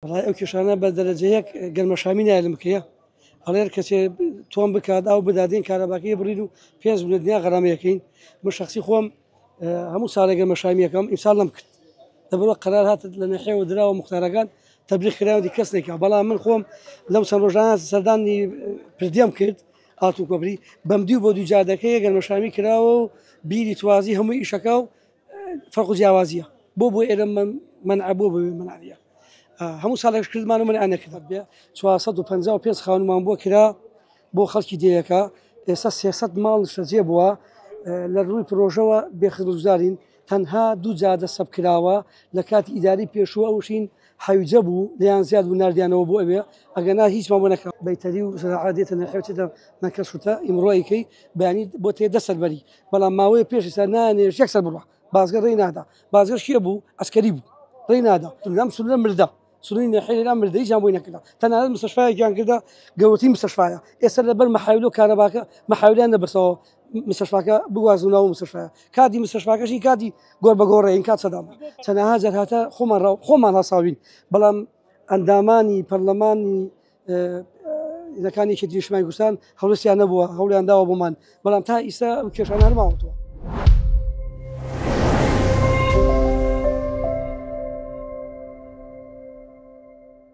وەڵای ئەو کێشانە بە دەرەجە یەک گەرمەشامی نایلم بکرێ ئەڵێر کەسێ تۆم بکات ئەو بدادین کارەباکەی بڕین و پێنج منە دنیا غەرامەیەکەین من شخصی خۆم هەموو ساڵێک گەرمەشامیەکەم ئیمساڵ نەم کرد دەبەوە قەرار هات لە نەحێوە دراوە مختارەکان تەبلیغ کراوە دی کەس نێکا بەڵام من خۆم لەم چەند ڕۆژانە سەردانی پردیم کرد ئاتو کۆبری بەم دیو بۆ دوو جادەکەی گەرمەشامی کراوە و بیری توازی هەموو ئیشەکە و فەرق و جیاوازیە بۆ بۆ ئێرە مەنع بۆ بۆ مەنعە هەموو ساڵێک کردمان و منع نەکرد بێ 455 خانومان بۆ کرا بۆ خەڵکی دێیەکە ئێستا 300 ماڵ شەجێ بووە لە ڕووی پرۆژەوە بێخزمەتگوزارین تەنها دوو جادە سەب کراوە لە کاتی ئیداری پێشوو ئەوشین حەویجە بوو لێیان زیاد بوو ناردیانەوە بۆ ئەوێ ئەگەنا هیچمان بۆ نەکرا بەیتەری و زراعە دێتە نەحێوتێتە مەرکەز شورتە ئیمڕۆیکەی بەیانی بۆ تێ دە سەربەری بەڵام ماوەیە پێش ئێستا نانێژ یەک سەر بڕوا بازگە ڕێی نادا بازگەش کێ بوو ئەسکەری بوو ڕێی نادا لەم سنوورە مردە سنووری نەحێ مردە هیچیان بۆی نەکردا تەنانەت مستەشفایەکیان کردە گەورەترین مستەشفایە ئێستا لەبەر مەحاویل و کارەباکە مەحاویلیان نەبەستەوە مستەشفاکە بگوازنەوە مستەشفایە کاتی مستەشفاکەشی کاتی گۆر بە گۆڕێین کات سەدام چەنەها جار هاتە خۆمان خۆمان ڕاستاوین بەڵام ئەندامانی پەرلەمانی لەکانی یەکێتی نیشتمانی کوردستان هەڵوێستیان نەبووە هەوڵیان داوە بۆمان بەڵام تا ئیستا ئەو کێشانە هەر ماوەتەوە.